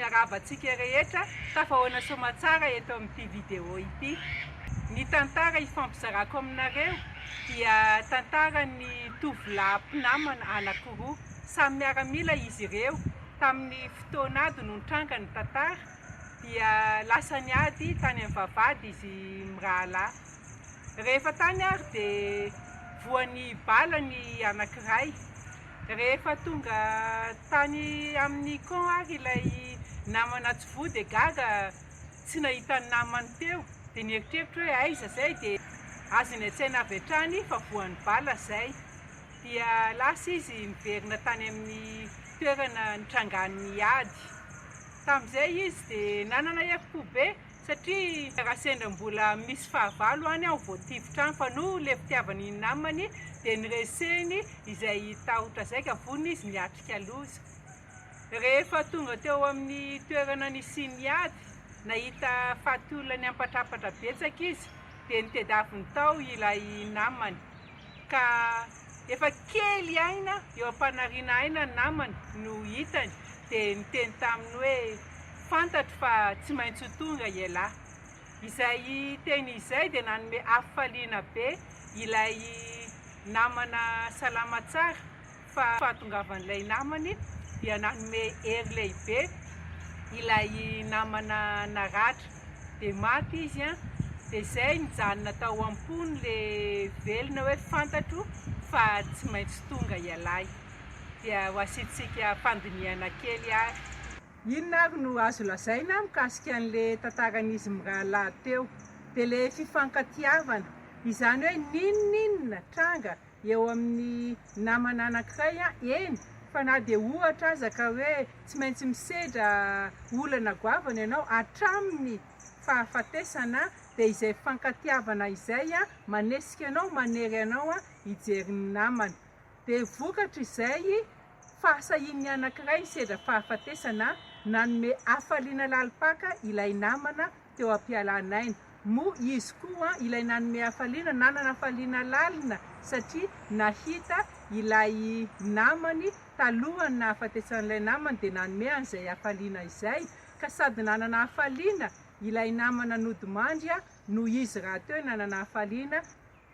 Miarahaba antsika rehetra tafahoana soamatsara eto amin'ity vidéo ity. Ny tantara hifampizarako aminareo dia tantaran'ny tovolahy mpinamana anankiroa. Samy miaramila izy ireo. Tamin'ny fotoan'ady no nitranga ny tantara dia lasa niady tany amin'ny vavahady izy mirahalahy. Rehefa tany ary dia voan'ny bala ny anankiray. Rehefa tonga tany amin'ny camp ary ilay namana tsy voa dia gaga tsy nahita ny namany teo dia nieritreritra hoe aiza izay dia azony an-tsaina avy hatrany fa voan'ny bala izay. Dia lasa izy niverina tany amin'ny toerana nitrangan'ny ady. Tamin'izay izy dia nanana herim-po be Satria raha sendra mbola misy fahavalo any aho voatifitra any fa noho le fitiavany ny namany dia nireseny izay tahotra zay ka vonona izy niatrika loza. Rehefa tonga teo amin'ny toerana nisian'ny ady, nahita faty olona niampatrampatra betsaka izy dia nitedaviny tao ilay namany ka efa kely aina eo am-panariana aina ny namany no hitany dia niteny taminy hoe fantatro fa tsy maintsy ho tonga ialahy. Izay teny izay dia nanome hafaliana be ilay namana salama tsara fa fahatongavan'ilay namany dia nanome hery lehibe ilay namana naratra dia maty izy an, dia izay nijanona tao am-pony le velona hoe fantatro fa tsy maintsy tonga ialahy. Dia ho asiantsika fandinihana kely ary. Inona ary no azo lazaina mikasika an'le tantaran'izy mirahalahy teo? Dia le fifankatiavana, izany hoe n'inon'inona tranga eo amin'ny namana anankiray an, eny fa na dia ohatra aza ka hoe tsy maintsy misedra olana goavana ianao hatramin'ny fahafatesana dia izay fifankatiavana izay manesika anao, manery anao hijery ny namana. Dia vokatr'izay fahasahian'ny anankiray nisedra fahafatesana nanome hafaliana lalim-paka ilay namana teo am-pialan'aina. Moa izy koa ilay nanome hafaliana, nanana hafaliana lalina satria nahita ilay namany talohan'ny nahafatesan'ilay namany dia nanome an'izay hafaliana izay, ka sady nanana hafaliana ilay namana nodimandry noho izy rahateo nanana hafaliana.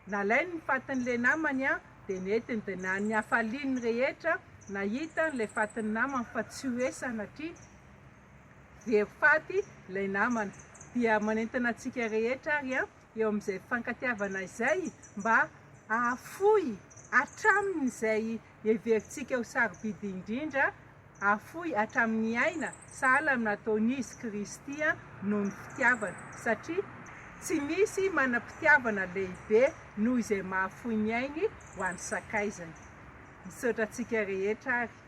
Nalainy ny fatin'ilay namany dia nentiny dia na ny hafaliany rehetra nahita an'ilay fatin'ny namany fa tsy hoe sanatria very faty ilay namana. Dia manentana antsika rehetra ary eo amin'izay fifankatiavana izay mba hahafoy hatramin'izay heverintsika ho sarobidy indrindra, hahafoy hatramin'ny aina sahala amin'ny nataon'Izy Kristy noho ny fitiavana, satria tsy misy manam-pitiavana lehibe noho izay mahafoy ny ainy ho an'ny sakaizany. Misaotra antsika rehetra ary.